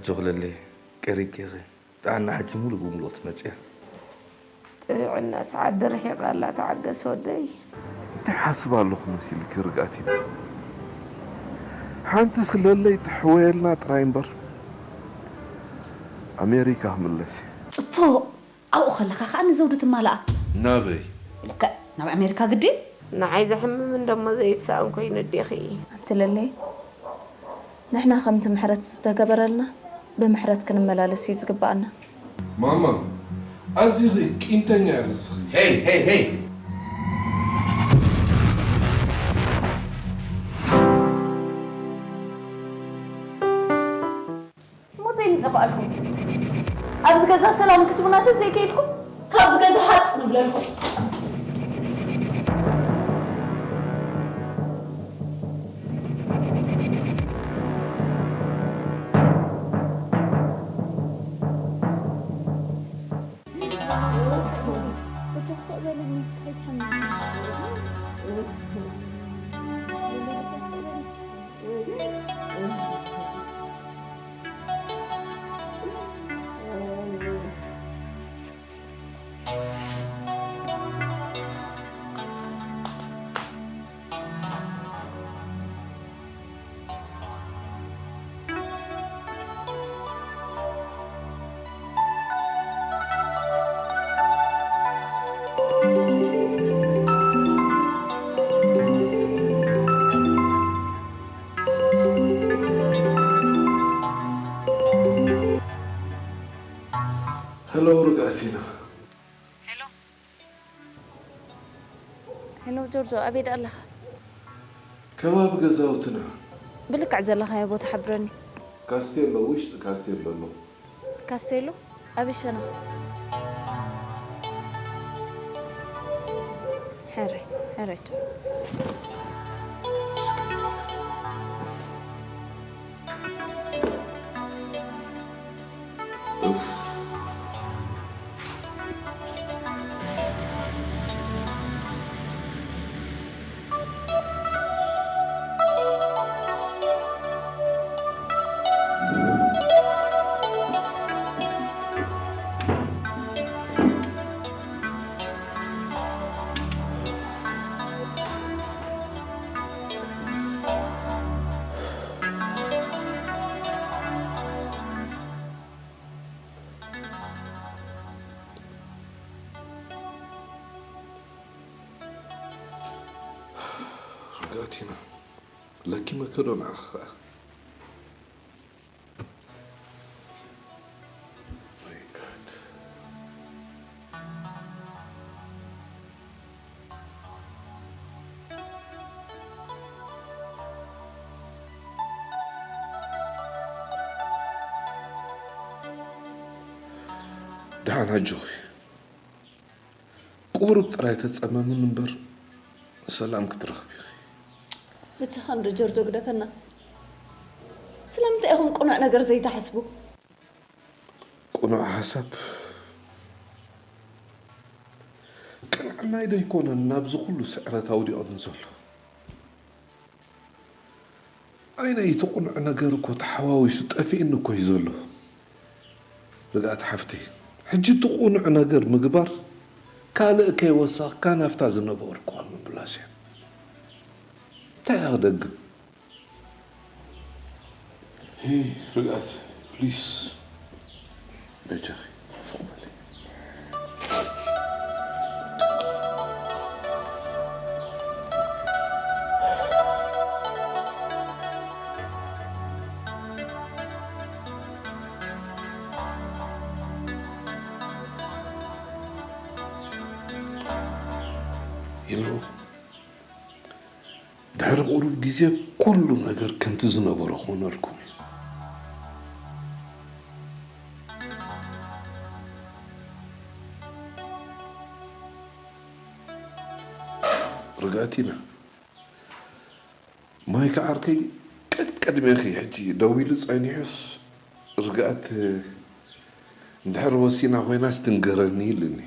ጆኽለለይ፣ ቀሪብኪ ኢኺ። ጥዕና ሕጂ ሙሉእ ብሙሉእ ክትመጽያ። ጥዕና ሰዓት ድርሒቓ ኣላ፣ ተዓገስ ወደይ። እንታይ ሓስብ ኣለኹ መሲልኪ ርግኣት ኢለ? ሓንቲ ስለለይ ትሕወየልና ጥራይ እምበር፣ ኣሜሪካ ክምለስ እየ። ጽቡቕ። ኣብኡ ከለኻ ከኣ ንዘውዲ ትማልኣ። ናበይ? ልክዕ ናብ ኣሜሪካ ግዲ። ንዓይ ዘሕምም እንደሞ ዘይሰኣን ኮይኑ ዲኺ? ኣንቲ ለለይ፣ ንሕና ከምቲ ምሕረት ዝተገበረልና ብምሕረት ክንመላለስ እዩ ዝግብኣና። ማማ፣ ኣዚኺ ቂምተኛ ኢኺ እስኺ። ሄይ፣ ሄይ፣ ሄይ! ሙሴ ንጠፋእኩም። ኣብዚ ገዛ ሰላም ክትብሉና ተዘይከይድኩም፣ ካብዚ ገዛ ሃጥ ንብለልኩም። ሄሎ ርግኣት ኢና። ሄሎ። ሄሎ ጆርጆ፣ ኣበይ ደኣ ኣለኻ? ከባቢ ገዛውትና። ብልክዕ ዘለኻዮ ቦታ ሓብረኒ። ካስቴሎ፣ ውሽጢ ካስቴሎ ኣሎ። ካስቴሎ? ኣበይ ሸነኽ? ሕራይ፣ ሕራይ ቻው። ርግኣት ኢና። ለኪመ ከዶ ንዓኺ ኸኣ። My God። ደሓን ኣጆኺ። ቁሩብ ጥራይ ተጸመምኒ እምበር ሰላም ክትረኽቢ ኢኺ። ብቻኻ እንዶ ጆርጆ ግደፈና። ስለምንታይ ኢኹም ቅኑዕ ነገር ዘይትሓስቡ? ቅኑዕ ሓሳብ ቅንዕናይ ዶ ኣይኮነን ናብዚ ኩሉ ስዕረት ኣውዲቑኒ ዘሎ? ኣይ ናይ እቲ ቅኑዕ ነገር እኮ ተሓዋዊሱ ጠፊእኒ እኮ እዩ ዘሎ። ርግኣት ሓፍተይ፣ ሕጂ እቲ ቅኑዕ ነገር ምግባር ካልእ ከይወሰኽካ ናብታ ዝነበርኩዋ ምምላስ እያ። እንታይ እያ ክደግም? ሄይ ርግኣት፣ ፕሊስ በጃኺ ፎቕ በሊ። You know፣ ድሕሪ ቁሩብ ግዜ ኩሉ ነገር ከምቲ ዝነበሮ ክኾነልኩም እዩ። ርግኣት ኢና። ማይክ ዓርከይ ቀድቅድሜኺ ሕጂ ደዊሉ ጸኒሑስ ርግኣት እንድሕር ወሲና ኮይናስ ትንገረኒ ኢሉኒ።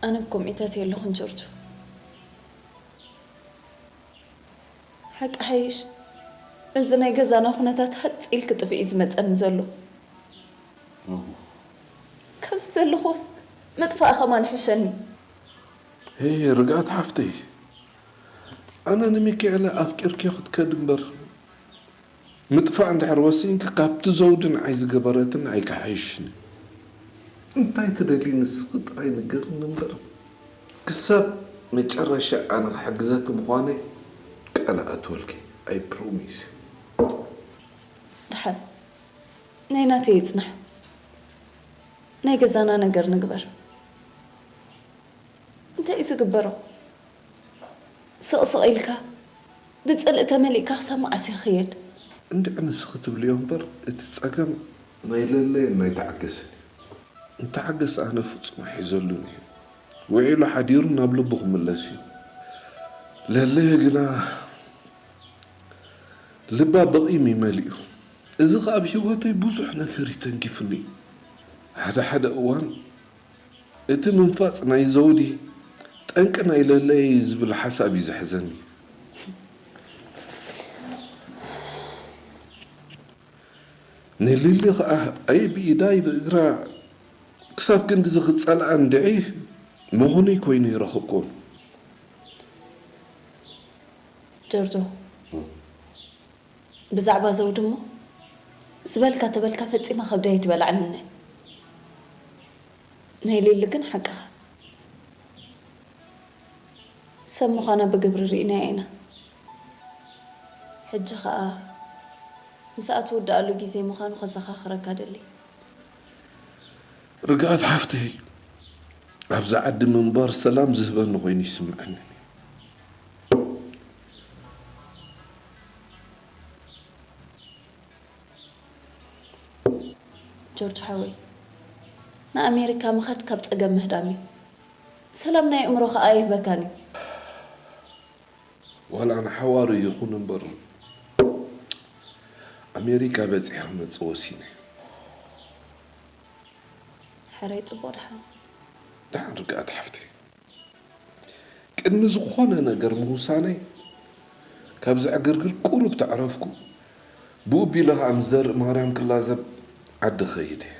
ኣነ ብ ኮሚታት የለኹን ጆርጆ። ሓቂ ሓይሽ እዚ ናይ ገዛና ኩነታት ሃጽ ኢልኪ ጥፍኢ እዩ ዝመጸኒ ዘሎ። እዎ። ካብዚ ዘለኹስ ምጥፋእ ከማን ይሕሸኒ። ሄይ፣ ርግኣት ሓፍተይ፣ ኣነ ንሚካኤለ ኣፍቂርክዮ ክትከዲ እምበር፣ ምጥፋእ እንድሕር ወሲንኪ፣ ካብቲ ዘውዲ ንዓይ ዝገበረትኒ ኣይከሓይሽን። እንታይ ትደልዪ ንስኺ ጥራይ ንገርኒ እምበር፣ ክሳብ መጨረሻ ኣነ ክሕግዘኪ ምዃነይ ቃል እኣትወልኪ። I promise። ደሓን ናይ ናተይ ይጽናሕ። ናይ ገዛና ነገር ንግበር። እንታይ እዩ ዝግበሮ? ስቕ ስቕ ኢልካ ብጽልኢ ተመሊእካ ክሳብ መዓስ ይኽየድ? እንድዒ ንስኺ ትብልዮ እምበር፣ እቲ ጸገም ናይ ለለየን ናይ ተዓገስን እዩ። ንተዓገስ ኣነ ፍጹም ኣይሕዘሉን እየ። ውዒሉ ሓዲሩ ናብ ልቡ ክምለስ እዩ። ለለየ ግና ልባ ብቒም እዩ መሊኡ። እዚ ኸኣ ኣብ ህይወተይ ብዙሕ ነገር እዩ ተንኪፉኒ። ሓደ ሓደ እዋን እቲ ምንፋጽ ናይ ዘውዲ ጠንቂ ናይ ለለየ እዩ ዝብል ሓሳብ እዩ ዘሕዘኒ። ንሊሊ ኸኣ ኣይ ብኢዳ ኣይ ብእግራ ክሳብ ክንድዚ ክጸልኣ እንድዒ ምኹኑይ ኮይኑ ይረኸብኩ። ጆርጆ፣ ብዛዕባ ዘውዲ እሞ ዝበልካ ተበልካ ፈጺማ ከብደይ ኣይትበልዓንን እያ። ናይ ሊሊ ግን ሓቅኻ። ሰብ ምዃና ብግብሪ ርኢናያ ኢና። ሕጂ ኸኣ ምስኣ ትውድኣሉ ግዜ ምዃኑ ከዘኻኽረካ ደሊ። ርግኣት ሓፍተይ፣ ኣብዚ ዓዲ ምንባር ሰላም ዝህበኒ ኮይኑ ይስምዐኒ። ጆርጅ ሓወይ፣ ንኣሜሪካ ምኻድ ካብ ጸገም ምህዳም እዩ። ሰላም ናይ ኣእምሮ ከኣ ኣይህበካን እዩ። ዋላ ንሓዋሩ ይኹን እምበር፣ ኣሜሪካ በጺሐ ክመጽእ ወሲነ። ሕራይ ጽቡቕ ደሓን። ደሓን ርግኣት ሓፍተይ። ቅድሚ ዝኾነ ነገር ምውሳነይ፣ ካብዚ ዕግርግር ቁሩብ ተዕረፍኩ፣ ብኡ ኣቢለ ኸኣ ምስ ዘርኢ ማርያም ክላዘብ ዓዲ ክኸይድ እየ።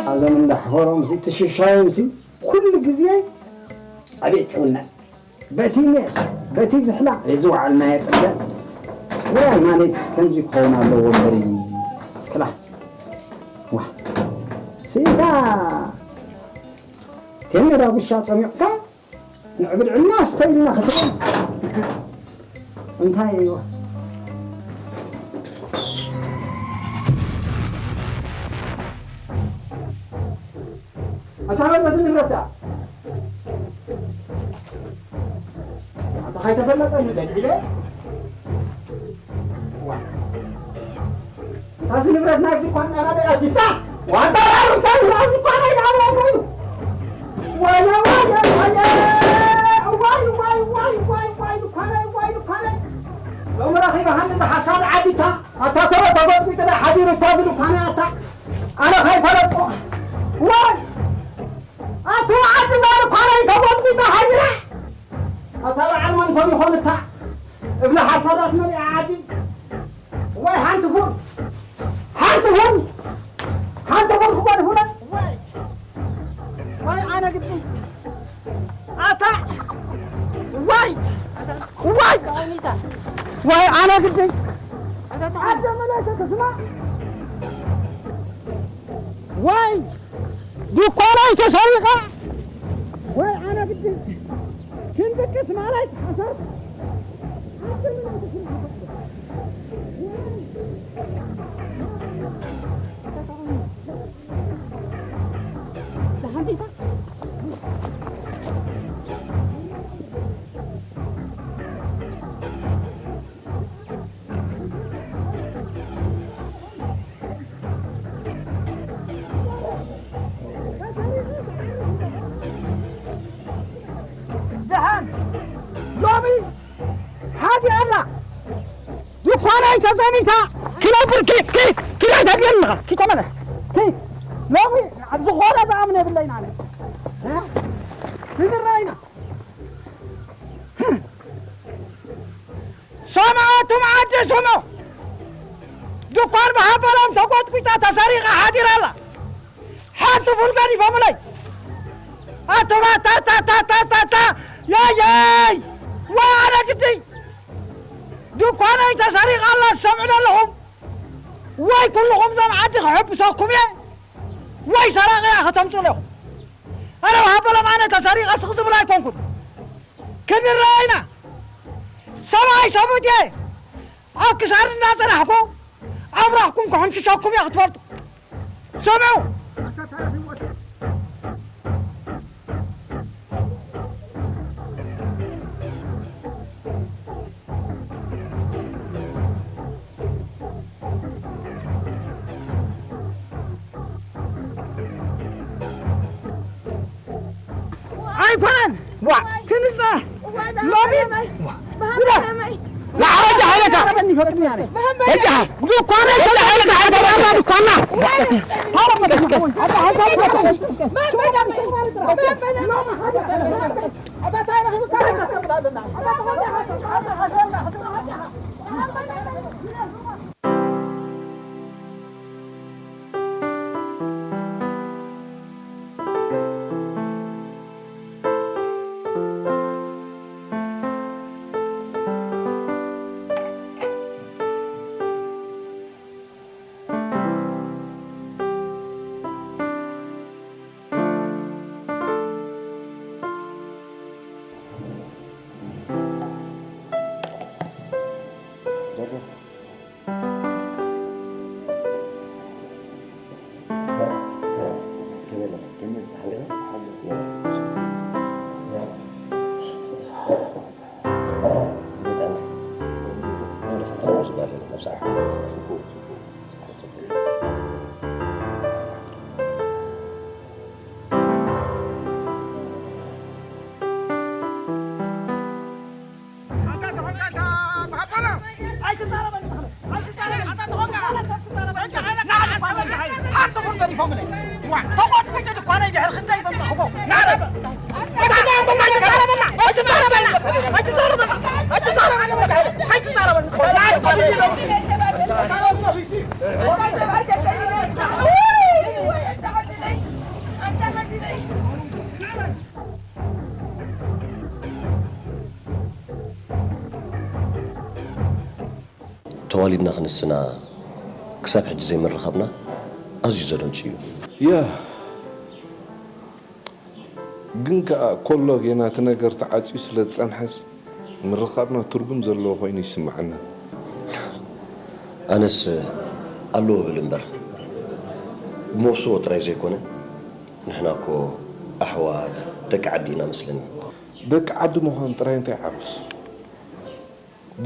ኣዞም እንዳ ሕፈሮምሲ፣ እቲ ሽሻዮምሲ፣ ኩሉ ግዜ ኣቤት ጭውነት። በቲ ሜስ፣ በቲ ዝሕላ፣ እዚ ወዓልናዮ ጥልቀት። ውራይ ማለት ከምዚ ክኸውን ኣለዎ እምበሪ፣ ክላ። ዋ። ስኢታ፣ ቴሜዳ ጉሻ ጸሚቕካ፣ ንዕብድዕና ኣስተይልና ክትብል እንታይ እዩ? ኣታ በል ነዚ ንብረታ። ኣታ ከይተፈለጠ ንደድዒለ። ዋ። እታዚ ንብረት ናይ ድኳን ቀራጢ ኣቲታ፣ ዋንታ ዳሩ እንታይ ኣብ ድኳን ኣይለዓለ ኣይኮይኑ። ዋያ፣ ዋያ፣ ዋያ። ዋይ፣ ዋይ፣ ዋይ፣ ዋይ፣ ዋይ፣ ድኳነይ፣ ዋይ፣ ድኳነይ። ሎሚ ረኺበ ሃኒ ዝሓሳድ ዓዲታ፣ ኣታ ተረ ተበጥቢጥለ ሓዲሩ እታዚ ድኳነይ ኣታ። ኣነ ከይፈለጥኩ። ዋይ። ኣቱ ዓዲ ዛር እኳ ናይ ተጎጥቢጣ ሓዲራ። ኣታ በዓል መን ኮን ይኾን እታ እብለ ሓሳዳት መሊኣ ዓዲ። ወይ ሓንቲ ፉር፣ ሓንቲ ፉር፣ ሓንቲ ፉር ክኾን ይኹነ። ወይ፣ ወይ ኣነ ግዲ። ኣታ፣ ወይ፣ ወይ፣ ወይ ኣነ ግዲ። ዓደ መላይ ተተስማ። ወይ ድኳናይ ተሰሪቓ ወይ ኣነ ግዲ ክንድቅስ ማላይ ተሓሰርኩ። ደሓን ሎሚ ተዛሚታ ክነብር ኪ ኪ ኪዳ ተብየልኻ ኪ ተመለስ ኪ ሎሚ ኣብ ዝኾነ ዝኣምነ የብለይን ኣነ። እ? ንዝረኣይና ሰማዕቱም ዓዲ ስምዑ። ድኳን ብሃበሎም ተጎጥጒጣ ተሰሪቓ ሓዲራ ኣላ። ሓንቲ ፉል ገዲፎምለይ። ኣቱም ኣታታታታታታ ያየይ ዋነ ግዲ ድኳነይ ተሰሪቓ ኣላ ትሰምዑ ዘለኹም። ወይ ኩልኹም ዞም ዓዲ ክሕብሰኩም እየ ወይ ሰራቒ እያ ከተምፁ ኣለኹም። ኣነ ብሃበሎም ኣነ ተሰሪቐ ስቕ ዝብል ኣይኮንኩን። ክንረኣይና ሰብኣይ ሰብኡት እየ ኣብ ክሳድ እናፀናሕኩ ኣብራኽኩም ክሕምሽሸኩም እየ ክትፈልጡ። ስምዑ። ኣይኮነን። ዋ ክንሳ ሎሚ ንዓረጃ ሃይለካ በጃ ዱኳና ዱኳና ተዋሊድና ክንስና ክሳብ ሕጂ ዘይምርኻብና ኣዝዩ ዘደንጹ እዩ። ያ፣ ግን ከኣ ኮሎ ጌና እቲ ነገር ተዓጽዩ ስለ ዝጸንሐስ ምርኻብና ትርጉም ዘለዎ ኮይኑ ይስምዓና። ኣነስ ኣለዎ ብል እምበር፣ ብመውስቦ ጥራይ ዘይኮነ፣ ንሕና እኮ ኣሕዋት ደቂ ዓዲ ኢና መስለኒ። ደቂ ዓዲ ምዃን ጥራይ እንታይ ዓብስ?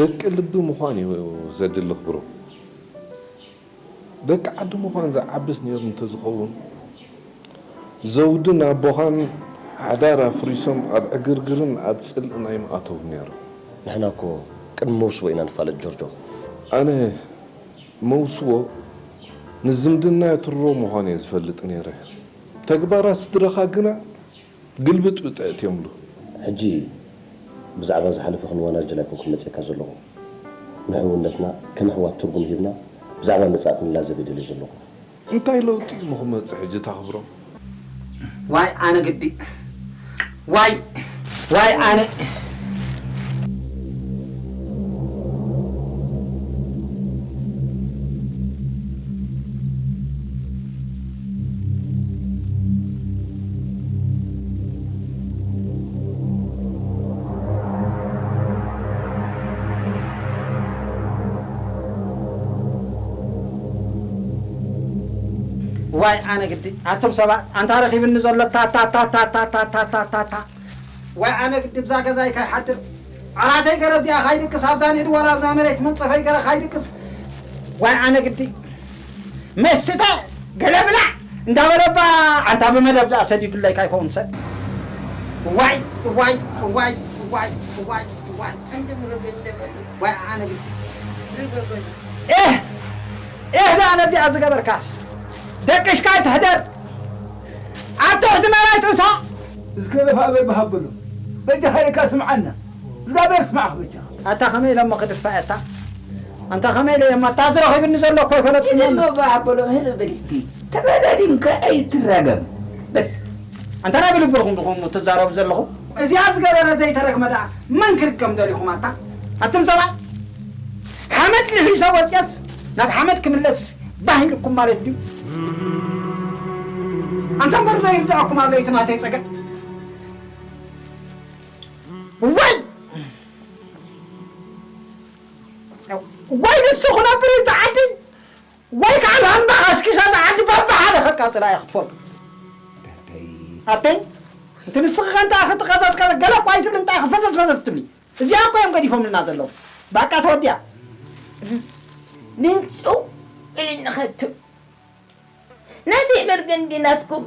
ደቂ ልቢ ምዃን እዩ ዘድሊ ክብሮ። ደቂ ዓዲ ምዃን ዝዓብስ ነይሩ እንተዝኸውን፣ ዘውድን ኣቦኻን ሓዳር ኣፍሪሶም ኣብ ዕግርግርን ኣብ ጽልእን ኣይምኣተውን ነይሮም። ንሕና እኮ ቅድሚ መውስቦ ኢና ንፋለጥ ጆርጆ። ኣነ መውስቦ ንዝምድና ትሮ ምዃን እየ ዝፈልጥ ነይረ። ተግባራት ስድራኻ ግና ግልብጥብጥ ኣእትዮምሉ። ሕጂ ብዛዕባ ዝሓለፈ ክንወናጀል ኣይኮንኩን መጺኤካ ዘለኹ። ንሕውነትና ከም ኣሕዋት ትርጉም ሂብና ብዛዕባ መጻኢ ክንላዘብ እየ ደልየ ዘለኹ። እንታይ ለውጢ እሞ ክመጽእ ሕጂ እታ ክብሮም? ዋይ ኣነ ግዲ። ዋይ፣ ዋይ ኣነ። ዋይ ኣነ ግዲ ኣቶም ሰባት ኣንታ ረኺብኒ ዘሎ ታታታታታታታታታ። ዋይ ኣነ ግዲ ብዛ ገዛይ ካይሓድር ዓራተይ ገረ ኣብዚኣ ካይድቅስ ኣብዛ ንእድ ወላ ኣብዛ መሬት መንጸፈይ ገረ ካይድቅስ። ዋይ ኣነ ግዲ መስተ ገለ ብላዕ እንዳበለባ ኣንታ ብመደብ ደኣ ሰዲዱለይ ካይከውን ሰብ። ዋይ ዋይ ዋይ ዋይ ዋይ ዋይ ዋይ ኣነ ግዲ። ኤህ! ኤህ ደኣ ነዚኣ ዝገበርካስ! ደቂስካ ኣይትሕደር! ኣቶ እህትመን ኣይትእቶ! እዝገበ ፋእበል በሃበሎ። በጃኻ ኢልካ ስምዓና። እግዚኣብሔር ስምዓኻ በጃኻ። ኣታ ከመይ ኢለ እሞ ክድፋእ ኣታ? ኣንታ ከመይ ኢለ እሞ ኣታ ዝረኺብኒ ዘሎ እኮ ኣይፈለጥኩን እሞ። እሞ በሃበሎ ህልም በል እስቲ። ተባዳዲምካ ኣይትራገም። በስ። ኣንታ ናይ ብልብልኹም ድኹም ትዛረቡ ዘለኹም? እዚኣ ዝገበረ ዘይተረግመ ደኣ መን ክርገም ደሊኹም ኣታ? ኣቱም ሰባት ሓመድ ልሒሰ ወፅየስ ናብ ሓመድ ክምለስ ባህ ኢልኩም ማለት ድዩ? ኣንታ እምበር ዶ ይርድኣኩም ኣሎ እቲ ናተይ ፀገም? ወይ ወይ ንሱ ክነብር እዩ እቲ ዓዲ ወይ ከዓ ላምባ ቀስቂሳ እቲ ዓዲ በብሓደ ከቃፅላ እያ ክትፈልጡ። ኣተይ እቲ ንስኺ ከንታ ክትቀዘዝቀዘ ገለ እኳ ኣይትብሊ እንታይ ፈዘዝ ፈዘዝ ትብሊ። እዚኣ እኮ እዮም ገዲፎምልና ዘለዉ። በቃ ተወዲኣ። ድንጭው ኢሉ ንኸትም ናተይ መርገን ድዩ ናትኩም?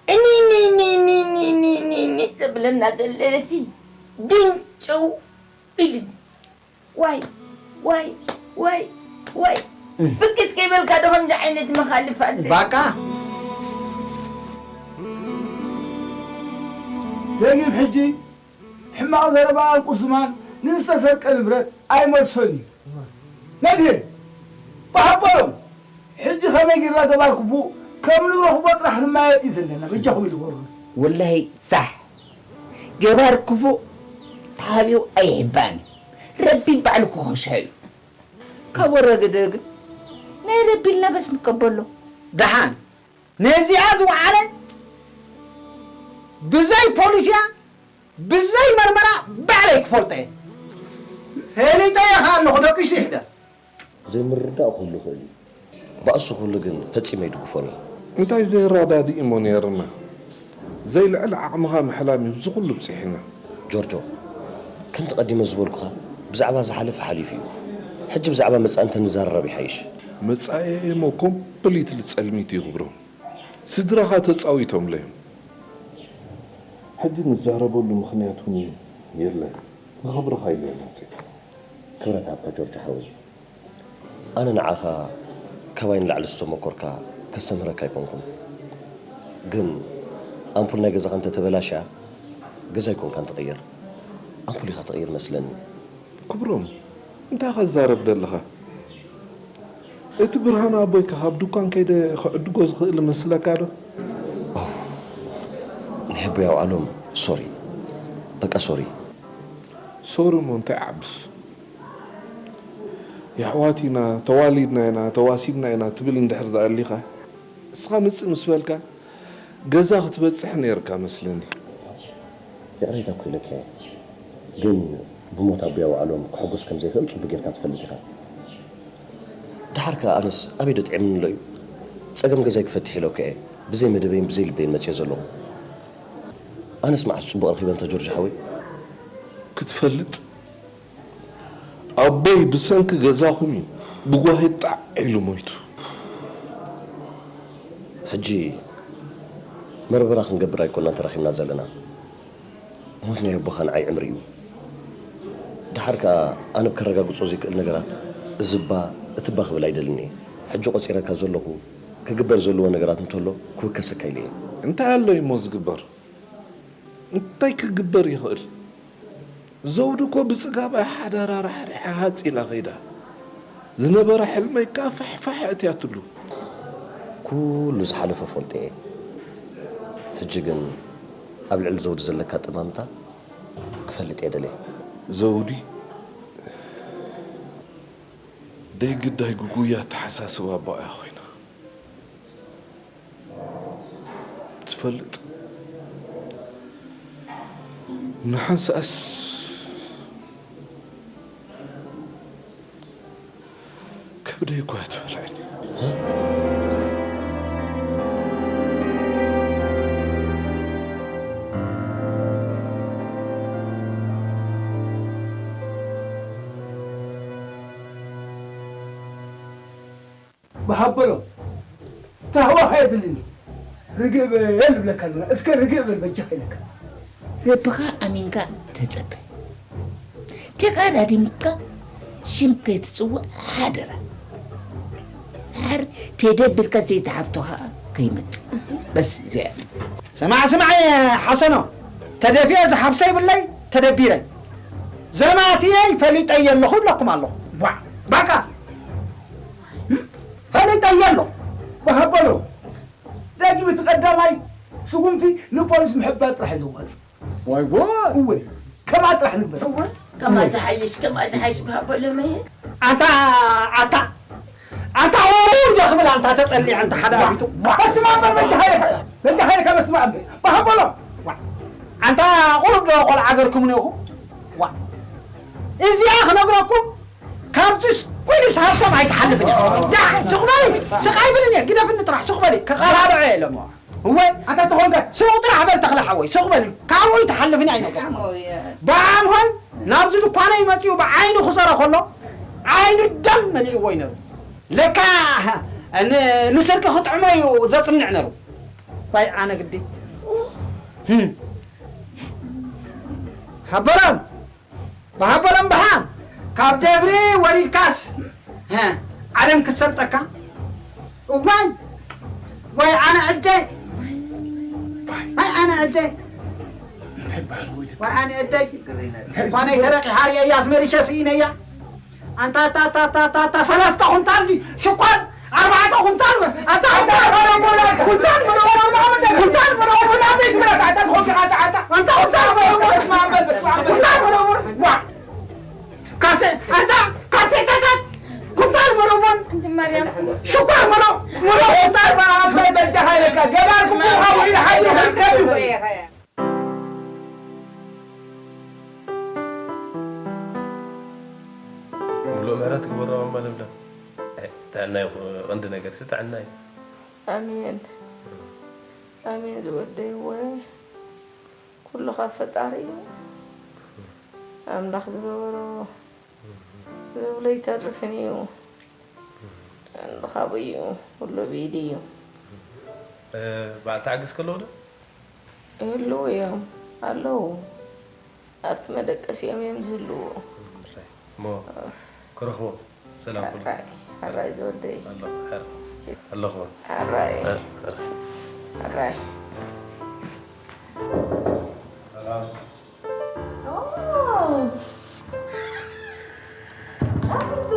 እኒኒኒኒኒኒኒ ዘብለና ዘለሲ ድንጭው ኢሉኒ። ዋይ ዋይ ዋይ ዋይ ብቅስ ከይበልካ ዶ ከምዚ ዓይነት መኻልፍ ኣለ? ባቃ ደጊም ሕጂ ሕማቕ ዘረባ ኣልቁስ ዝማን ንዝተሰርቀ ንብረት ኣይመልሶን እዩ። መድህን፣ በሃበሎም፣ ሕጂ ከመይ ጌርና ገባር ክፉእ ከም ንረኽቦ ጥራሕ ንማየጥ እዩ ዘለና። በጃኹም ኢሉ ወሩ። ወላሂ ሳሕ ገባር ክፉእ ተሃብዩ ኣይሕባእን እዩ። ረቢ ባዕሉ ክኾሻ እዩ። ካብ ወረደ ግን ናይ ረቢ ኢልና በስ ንቀበሎ። ደሓን ነዚኣ ዝወዓለ ብዘይ ፖሊስ እያ ብዘይ መርመራ ባዕለይ ክፈልጦ እየ። ፈሊጠዮ ከኣ ኣለኹ ደቂሱ ይሕደር። ዘይምርድዳእ ክህሉ ይኽእል እዩ። ባእሱ ክህሉ ግን ፈጺመ ኣይድግፎን እየ። እንታይ ዘይረዳድእ እሞ ነይርና። ዘይልዕል ዓቕምኻ ምሕላም እዩ እዚ ኩሉ ብጺሑና። ጆርጆ፣ ከምቲ ቀዲመ ዝበልኩኻ ብዛዕባ ዝሓለፈ ሓሊፉ እዩ። ሕጂ ብዛዕባ መጻኢ እንተንዘራረብ ይሓይሽ። መጻኢ እሞ ኮምፕሊትሊ ጸልሚት እዩ ክብሮም። ስድራኻ ተጻዊቶምለይ እዮም። ሕጂ ንዛረበሉ ምኽንያት እውን የለን። ንኽብርኻ ኢለ እየ መጺእ። ክብረት ይሃብካ ጆርጆ ሓወይ። ኣነ ንዓኻ ካባይ ንላዕሊ ዝተመኮርካ ከስተምህረካ ኣይኮንኩን። ግን ኣምፑል ናይ ገዛኻ እንተተበላሽያ ገዛ ኣይኮንካን ትቕይር። ኣምፑል ኢኻ ትቕይር መስለኒ። ክብሮም እንታይ ኢኻ ትዛረብ ዘለኻ? እቲ ብርሃን ኣቦይ ከ ካብ ድኳን ከይደ ክዕድጎ ዝኽእል እመስለካ ዶ? ኦህ ናይ ኣቦይ ኣውዓሎም ሶሪ በቃ ሶሪ። ሶሪ እሞ እንታይ ዓብስ? የሕዋት ኢና፣ ተዋሊድና ኢና፣ ተዋሲብና ኢና ትብል እንድሕር ዝኣሊኻ እስኻ ምጽእ ምስ በልካ ገዛ ክትበጽሕ ነይርካ መስለኒ። ይቕሬታ እኮ ኢለካ እየ፣ ግን ብሞት ኣቦይ ኣውዓሎም ክሕጎስ ከም ዘይክእል ጽቡቕ ጌርካ ትፈልጥ ኢኻ። ደሓር ከኣ ኣነስ ኣበይ ዶ ጥዒምኒ ኣሎ እዩ? ጸገም ገዛይ ክፈትሕ ኢለካ እየ ብዘይ መደበይን ብዘይ ልበይን መጽየ ዘለኹ። ኣነስ መዓስ ጽቡቕ ረኺበ እንተ ጆርጅ ሓወይ? ክትፈልጥ ኣቦይ ብሰንኪ ገዛኹም እዩ ብጓሂ ጣዕ ኢሉ ሞይቱ። ሕጂ መርመራ ክንገብር ኣይኮናን ተራኺብና ዘለና። ሞት ናይ ኣቦኻ ንዓይ ዕምሪ እዩ። ደሓር ከኣ ኣነ ብከረጋግጾ ዘይክእል ነገራት እዚ እባ እቲ እባ ክብል ኣይደልን እየ። ሕጂ ቆጺረካ ዘለኹ ክግበር ዘለዎ ነገራት እንተሎ ክውከሰካ ኢለ እየ። እንታይ ኣሎ እዩሞ ዝግበር? እንታይ ክግበር ይኽእል? ዘውዲ እኮ ብጽጋብ ኣይ ሓዳራ ራሕሪሓ ሃጽ ኢላ ከይዳ። ዝነበረ ሕልመይ ከኣ ፋሕ ፋሕ ኣእትያትሉ። ኩሉ ዝሓለፈ እፈልጦ እየ። ሕጂ ግን ኣብ ልዕሊ ዘውዲ ዘለካ ጠማምታ ክፈልጥ እየ ደልየ። ዘውዲ ደይ ግዳይ ግጉይ ኣተሓሳስባ ኣቦኣ እያ ኮይና። ትፈልጥ ንሓንሳእስ ከብደይ እኳ እያ ትበልዐኒ። ብሃበሎም ታህዋኽ ኣየድልን እዩ። ርግእ በል ንብለካ ኣለና። እስከ ርግእ በል በጃኻ ኢለካ። ረብኻ ኣሚንካ ተጸበ። ተቓዳዲምካ ሽም ከይትጽውዕ ሓደራ። እምበር፣ ተደቢርካ ዘይትሓፍቶ ኸኣ ከይመጽእ። በስ፣ እዚኣ። ስማዕ፣ ስማዕ፣ ሓሰኖ፣ ተደፊአ ዝሓፍሶ ይብለይ፣ ተደቢረ። ዘማትየይ ፈሊጠዮ ኣለኹ እብለኩም ኣለኹ። ዋ፣ በቃ፣ ፈሊጠዮ ኣለኹ። ወሃበሎ፣ ዳግም እቲ ቀዳማይ ስጉምቲ ንፖሊስ ምሕባር ጥራሕ እዩ ዘዋጽእ። ዋይ ጉድ! እወ፣ ከምኣ ጥራሕ ንግበር። እወ፣ ከምኣ ትሓይሽ፣ ከምኣ ትሓይሽ፣ ብሃቦ ለመየ። ኣንታ፣ ኣንታ፣ ኣንታ ቁሩብ ዶ ክብል፣ ኣንታ ተጸሊዐ፣ ኣንታ ሓደ ኣቢቱ። ዋ! በስመ ኣብ በል፣ በጃኻ ኢለካ፣ በጃኻ ኢለካ፣ በስመ ኣብ በል። ብሃቦ ሎ። ዋ! ኣንታ ቁሩብ ዶ ቆልዓ ገርኩም ነኹ? ዋ! እዚኣ ክነግረኩም፣ ካብዚስ ኩሉስ ሃብቶም ኣይትሓልፍን እያ። ዳ፣ ስቕ በሊ፣ ስቕ ኣይብልን እየ፣ ግደፍኒ ጥራሕ፣ ስቕ በሊ፣ ከቓላልዖ እየ ኢሎሞ። እወ፣ ኣንታ ተኾንካ ሱቕ ጥራሕ በል ተኽለ ሓወይ፣ ሱቕ በል። ካብኡ ይትሓልፍን ኣይነብርኩን። ሓወይ። ብኣምሆይ ናብዚ ድኳነይ መጺኡ ብዓይኑ ክዘሮ ከሎ ዓይኑ ደም መሊእዎ እዩ ነሩ። ለካ ን-፣ ንስርቂ ክጥዕሞ እዩ ዘጽንዕ ነሩ። ዋይ ኣነ ግዲ። ህም። ሃበራም። ብሃበሎም ብሓ ካብ ደብሪ ወሪድካስ፣ ሀ፣ ዓለም ክትሰልጠካ። እዋይ፣ ወይ ኣነ ዕደይ፣ ወይ ኣነ ዕደይ፣ እንታይ በሃል ወይ ደቂ? ወይ ኣነ ዕደይ። እንታይ ጓነይ ዝበሃል? ተረቂሓ ርእየያ ኣስመሪሸ ስኢነያ። ኣንታ፣ ኣታ፣ ኣታ፣ ኣታ፣ ኣታ፣ ኣታ፣ ሰለስተ ኩንታል ድዩ? ሽኮር ኣርባዕተ ኩንታል በል። ኣታ ኩንታል በል። ኩንታል በል። ኩንታል በል። ኣታ ኩንታል በል። ኩንታል በል። ዋ። ካሴ፣ ኣታ ካሴታታት ኩንታል በል። ሽኮር በል። በል። ኩንታል በል። በጃኻ ኢለካ። ገባርኩም ሃዊ ሓይሉ ክርከብ እዩ። ሙሉእ ምሕረት ግበሮ እማ ለምለም። ኣይ፣ ጥዕና እዩ ቀንዲ ነገርሲ፣ ጥዕና እዩ። ኣሜን። ኣሜን ዝወደይዎ። ኩሉ ካብ ፈጣሪ እዩ። ኣምላኽ ዝገበሮ ዝብሎ ይተርፍን እዩ። ብኻብኡ እዩ፣ ኩሉ ብኢዱ እዩ። እ፣ በዓል ተዓገስ ከለዉ ዶ? ይህልዉ እዮም፣ ኣለዉ። ኣብቲ መደቀሲኦም እዮም ዝህልዉ። እም፣ እሰይ። እሞ ክረኽቦም ሰላም ኩሉ። ሕራይ፣ ሕራይ ዝወደይ። ኣሎ፣ ሕር-፣ ኣለኹ። ሕራይ። እ፣ ሕር-፣ ሕራይ። ሰላም። ኦ! ኣትቱ!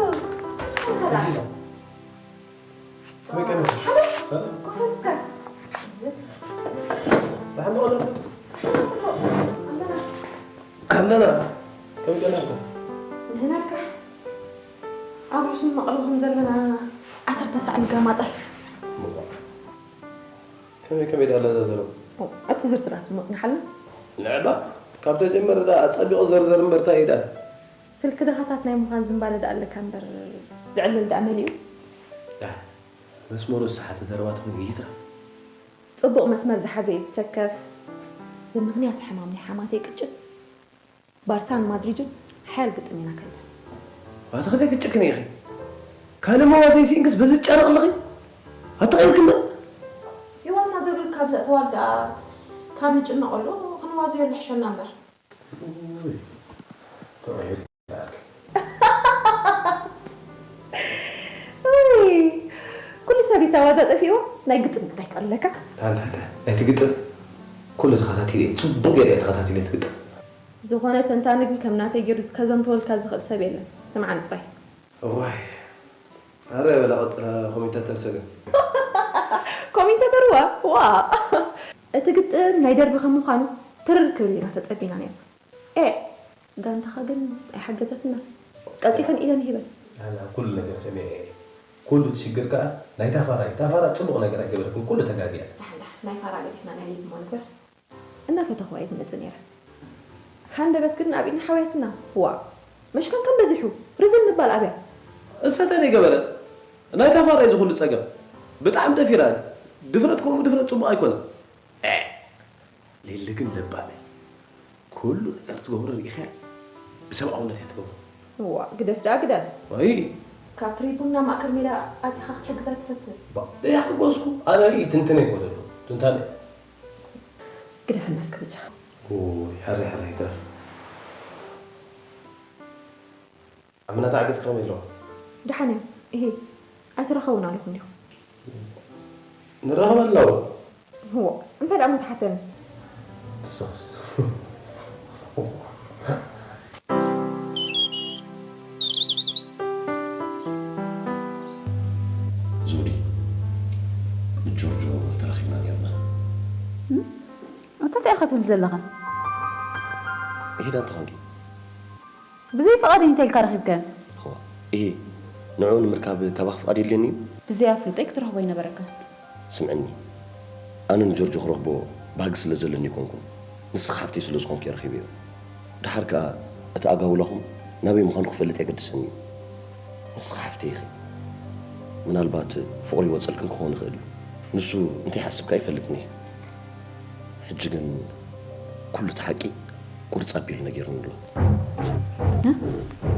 ከመይ ቀኒኻ? ሓመድ! ሰላም። ኮፍ እስከ። ደሓን ዶ ኣለኹ? ኣለና። ኣለና። ከመይ ቀኒኻ? ንሕና ኣልካ? ኣብ ርሑስ መቐሎ ከም ዘለና ዓሰርተ ሳዕ ንጋማጠል። እዋ። ከመይ ከመይ ደኣ ኣለዛ ዘረባ? ኦ፣ ኣብቲ ዝርዝራት እሞ ጽንሓልና። ንዕባ፣ ካብ ተጀመረ ደኣ ኣጸቢቑ ዘርዘር እምበር እንታይ እዩ ደኣ? ስልኪ ድኻታት ናይ ምዃን ዝንባለ ደኣ ኣለካ እምበር፣ ዝዕልል ደኣ መሊኡ። ኣህ፣ መስመሩ ዝሰሓተ ዘረባ ተኾይኑ ይትረፍ። ጽቡቕ መስመር ዝሓዘ እዩ ዝሰከፍ። ብምኽንያት ሕማም ናይ ሓማተይ ቅጭት፣ ባርሳን ማድሪድን ሓያል ግጥም ኢና ከለና። ኣቲ ክንደይ ክትጭክኒ ኢኺ? ካልእ መዋዘይ ስኢንክስ በዚ ትጨነቕ ኣለኺ? ኣቲ ቀይርኪ እምበር። ህይወትና ዝብል ካብ ዘእተዋል ደኣ ካብ ንጭነቐሉ ክንዋዘየሉ ይሕሸና እምበር። ውይ፣ ጥዑይ ይበሃል። ውይ፣ ኩሉ ሰብ ይታ ዋዛ ጠፊእዎ፣ ናይ ግጥም ጉዳይ ክቐልለካ። እንዳ፣ እንዳ፣ እንዳ፣ ናይቲ ግጥም ኩሉ ተኸታቲለ እየ፣ ጽቡቕ ገይረ እየ ተኸታቲለ እቲ ግጥም። ዝኾነ ተንታኒ ግን ከም ናተይ ገይሩ ከዘንትወልካ ዝኽእል ሰብ የለን። ስምዓኒ ጥራይ። እዋይ፣ ኣረ በላ ቀጽላ ኮሜንታተር ሰገን። ኮሜንታተር ዋ፣ ዋ። እቲ ግጥም ናይ ደርቢ ከም ምዃኑ ትርር ክብል ኢና ተጸቢና ነርና። ኤ፣ ጋንታኻ ግን ኣይሓገዘትና። ቀልጢፈን ኢደን ሂበን። ኣነ ኣብ ኩሉ ነገር ሰሚዐ እየ። ኩሉ እቲ ሽግር ከኣ ናይ ታፋራ እዩ። ታፋራ ጽቡቕ ነገር ኣይገበረትን፣ ኩሉ ተጋግያ። ዳሕ፣ ዳሕ፣ ናይ ፋራ ገዲፍና ናይ ሊግ እሞ ንግበር። እናፈተኹዋ እየ ዝመጽእ ነይረ። ሃንደበት ግን ኣብ ኢድና ሓውያትና። ዋእ! መሽካም ከም በዚሑ። ርዝን ምባል ኣብያ። እሳ እንታይ ገበረት? ናይ ታፋራ እዩ ዝኹሉ ጸገም። ብጣዕሚ ደፊራ እያ። ድፍረት ከምኡ ድፍረት ጽቡቕ ኣይኮነን። ኤ! ሊሊ ግን ለባም እያ። ኩሉ ነገር ትገብሮ ርኢኻያ? ብሰብኣውነት እያ ትገብሮ። ዋእ! ግደፍ ደኣ ግደፍ። ወይ! ካብ ትሪቡን ናብ ማእከል ሜዳ ኣቲኻ ክትሕግዛ ትፈትን። ባ-፣ ደይ ሓጎስኩ። ኣነ ርኢ ትንትን ኣይኮነሉ። ትንታነ። ግደፈና እስከ በጃኻ። ኦይ፣ ሕራይ፣ ሕራይ ይትረፍ። ኣመና ተዓገስ ከመይ ኣለዋ? ደሓን እያ። እሂ። ኣይትራኸቡን ኣለኹም ዲኹም? ንራኸብ ኣለዉ። እዎ፣ እንታይ ደኣ መትሓተኒ? ትሳስ። ዙሪ፣ ብጆርጆ ተራኺብና ኔርና። እንታይ ኢኻ ትብል ዘለኻ? ይሄዳ እንተኾንኪ። ብዘይ ፍቓድ እንታይ ኢልካ ረኺብካዮ? እህ፣ ንዕኡ ንምርካብ ካባኺ ፍቓድ የድልየኒ እዩ? ብዘይ ኣፍልጦይ ክትረኽቦ ኣይነበረካን። ስምዕኒ፣ ኣነ ንጆርጆ ክረኽቦ ባህጊ ስለ ዘለኒ ኣይኮንኩን፣ ንስኺ ሓፍተይ ስለ ዝኾንኪ ረኺበዮ። ደሓር ከኣ እቲ ኣጋውላኹም ናበይ ምዃኑ ክፈልጥ የገድሰኒ እዩ። ንስኺ ሓፍተይ ኢኺ። ምናልባት ፍቕሩ ይወጸልክን ክኸውን ይኽእል እዩ። ንሱ እንታይ ይሓስብ ከኣ ኣይፈልጥን እየ። ሕጂ ግን ኩሉ እቲ ሓቂ ቁርጽ ኣቢሉ ነጊሩኒ ኣሎ።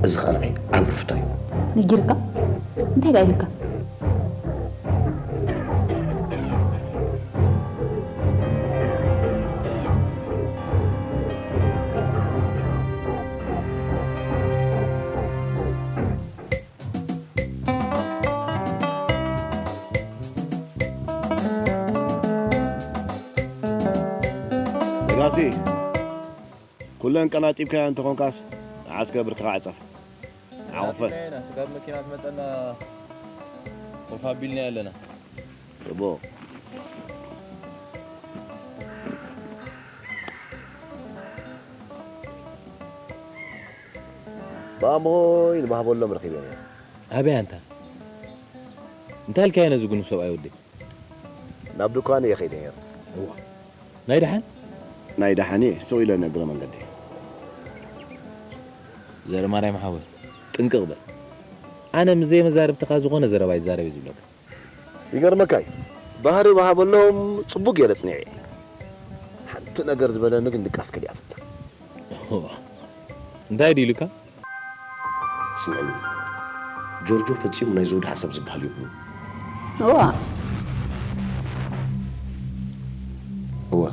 እዚ ኸኣ ንዓይ ዓቢ ሩፍታ እዩ። ነጊርካ? እንታይ ደኣ ኢልካ? ነጋሲ፣ ኩለን ቀናጢብካያ እንተኾንካስ ንዓስከ ብርክኻ ዕጸፍ። ዓወፈ። ስጋብ መኪና ትመፀና ኮፍ ኣቢልና ኣለና። እቦ። ባሞይ ንባህበሎም ረኺበ ነይረ። ኣበይ ኣንታ? እንታይ ኢልካዮ ነዚ ጉኑፍ ሰብኣይ ወደይ? ናብ ድኳን እየ ከይደ ነይረ። እዋ። ናይ ደሓን? ናይ ደሓን እየ፣ ስቕ ኢለ ንእግረ መንገደይ። ዘርማርያም ሓወይ፣ ጥንቅቕ በል። ኣነ ምስ ዘይመዛርብትኻ ዝኾነ ዘረባ ይዛረብ እየ ዝብለካ። ይገርመካ እዩ፣ ባህሪ ወሃበሎም ጽቡቕ ገይረ ጽኒዐ እየ። ሓንቲ ነገር ዝበለኒ ግን ድቃስ ከሊኣትና። እዋ፣ እንታይ ድዩ ኢሉካ? ስምዕኒ፣ ጆርጆ ፈጺሙ ናይ ዘውዲ ሓሳብ ዝበሃል የብሉን። እዋ፣ እዋ፣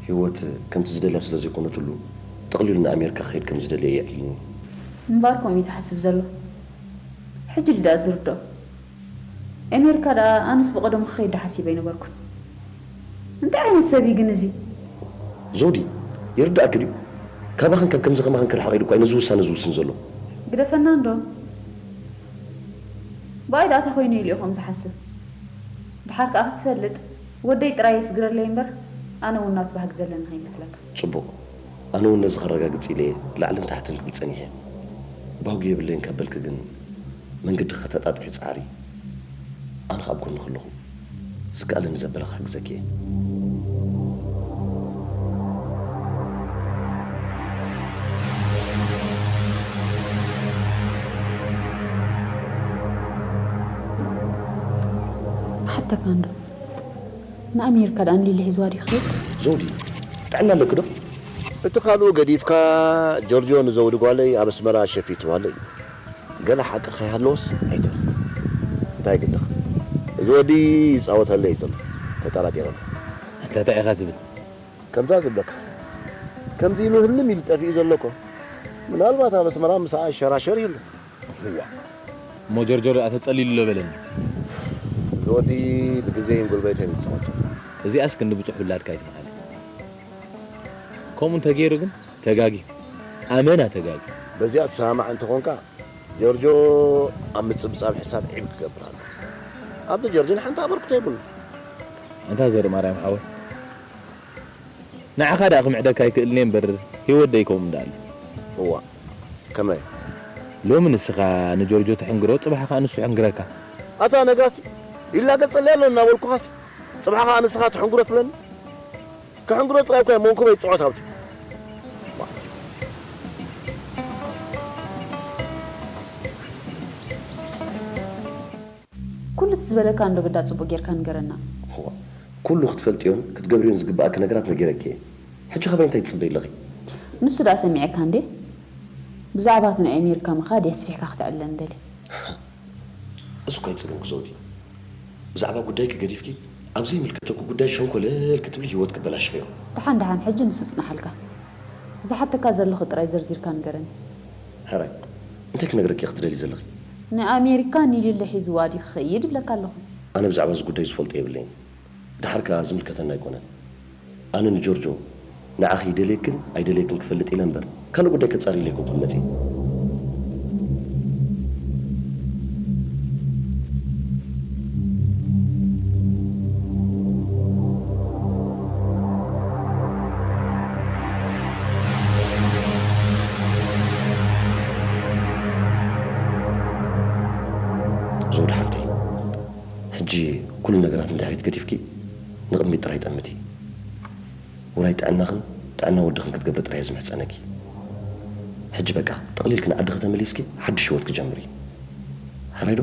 ህይወት ከምቲ ዝደልያ ስለ ዘይኮነትሉ፣ ጠቕሊሉ ንኣሜሪካ ክኸይድ ከም ዝደሊ የዕሊኒ። እምበኣር ከምኡ እዩ ዝሓስብ ዘሎ። ሕጂ ድኣ ዝርድኦ። ኣሜሪካ ደኣ ኣነስ ብቐደሙ ክኸይድ ዶ ሓሲበ ኣይነበርኩን። እንታይ ዓይነት ሰብ እዩ ግን እዚ? ዞዲ፣ ይርዳእኪ ድዩ? ካባኽን ካብ ከምዚ ከማኽን ክርሕቕ ኢሉ እኳ እዩ ነዚ ውሳነ ዝውስን ዘሎ። ግደፈና እንዶ። ብኣይ ደኣ እንታይ ኮይኑ ኢሉ እዩ ከምኡ ዝሓስብ? ደሓር ከኣ ክትፈልጥ፣ ወደይ ጥራይ የስግረለይ እምበር፣ ኣነ እውን ናቱ ባህጊ ዘለኒ ከይመስለካ። ጽቡቕ። ኣነ እውን ነዚ ከረጋግጽ ኢለ እየ ላዕልን ታሕትን ክብል ጸኒሐ። ባህጉ የብለይን ካብ በልኪ ግን መንገዲ ከተጣጥሒ ጻዕሪ። ኣነ ከኣ ኣብ ጎንኺ ኣለኹ። ዝከኣለኒ ዘበለ ክሕግዘኪ እየ። ክሓተካ እንዶ ንኣሜሪካ ደኣ ንሊሊ ሒዝዋ ድዩ ክኸይድ? ዘውዲ፣ ጥዕና ኣለኪ ዶ? እቲ ካልኡ ገዲፍካ ጆርጆ ንዘውዲ ጓለይ ኣብ ኣስመራ ሸፊትዋ ኣሎ እዩ። ገለ ሓቂ ከይሃለወስ ኣይተ እንታይ ግድኻ? እዚ ወዲ ይጻወተለይ እዩ ዘሎ። ተጠራጢረ። ኣታ እንታይ ኢኻ ትብል? ከምዛ ዝብለካ ከምዚ ኢሉ ህልም ኢሉ ጠፊኡ ዘሎ እኮ ምናልባት ኣብ ኣስመራ ምሳኣ ይሸራሸር ይህሉ። እዋ እሞ ጀርጀር ደኣ ተጸሊሉ ኣሎ በለኒ። እዚ ወዲ ብግዜይን ጉልበተይን ዝጻወት ዘሎ። እዚኣስ ክንዲ ብጹሕ ውላድካ ኣይትምሃለ። ከምኡ እንተገይሩ ግን ተጋግዩ። ኣመና ተጋግዩ። በዚኣ ትሰማማዕ እንተኾንካ ጆርጆ ኣብ ምጽብጻብ ሕሳብ ዒብ ክገብር ኣሎ። ኣብዚ ጆርጆ ንሓንቲ ኣበርክቶ የብሉን። ኣንታ ዘርማርያም ሓወይ ንዓኻ ደኣ ክምዕደካ ኣይክእልን እየ እምበር ህይወት ደይከውን ደኣ ኣሎ። እዋ ከመይ? ሎሚ ንስኻ ንጆርጆ ትሕንግሮ ጽባሕ ከኣ ንሱ ይሕንግረካ። ኣታ ነጋሲ ይላገጸለይ ኣሎ እናበልኩኻሲ ጽባሕ ከኣ ንስኻ ትሕንግሮ ትብለኒ? ክሕንግሮ ጥራይ እኳ እየ መንኩበይ ጸወት ኣውጺ። ኩሉ እቲ ዝበለካ እንዶ በዳ ጽቡቕ ጌርካ ንገረና። እዋ ኩሉ ክትፈልጥዮን ክትገብርዮን ዝግብኣኪ ነገራት ነጊረኪ እየ። ሕጂ ካባይ እንታይ ትጽበይ ኣለኺ? ንሱ ደኣ ሰሚዐካ እንዴ? ብዛዕባ እቲ ናይ ኣሜሪካ ምኻድ እየ ኣስፊሕካ ክተዕልለኒ ደልየ። እዚ እኳ ኣይጸገምኪ ዘውዲ። ብዛዕባ ጉዳይኪ ገዲፍኪ ኣብ ዘይምልከተኪ ጉዳይ ሸንኮለል ክትብሊ ህይወት ክበላሽኽዮ። ደሓን ደሓን ሕጂ ንሱ ይጽናሓልካ። ዝሓተካ ዘለኹ ጥራይ ዘርዚርካ ንገረኒ። ሕራይ እንታይ ክነግረኪ ኢኺ ትደልዪ ዘለኺ? ንኣሜሪካ ኒልለ ሒዝዋ ድዩ ክኸይድ ይብለካ ኣለኹ። ኣነ ብዛዕባ እዚ ጉዳይ ዝፈልጦ የብለይን። ድሓር ከኣ ዝምልከተና ኣይኮነን። ኣነ ንጆርጆ ንዓኺ ይደልየክን ኣይደልየክን ክፈልጥ ኢለ እምበር ካልእ ጉዳይ ከጻሪ ኢለ ኣይኮንኩን መጺእ። ዘውዲ ሓፍተይ፣ ሕጂ ኩሉ ነገራት ንድሕሪት ገዲፍኪ ንቕድሚት ጥራይ ጠምቲ። ውራይ ጥዕናኽን ጥዕና ወድኽን ክትገብሪ ጥራይ ዝምሕጸነኪ። ሕጂ በቃ ጥቕሊልኪ ንዓድኺ ተመሊስኪ ሓድሽ ህይወት ክጀምሪ። ሕራይ ዶ?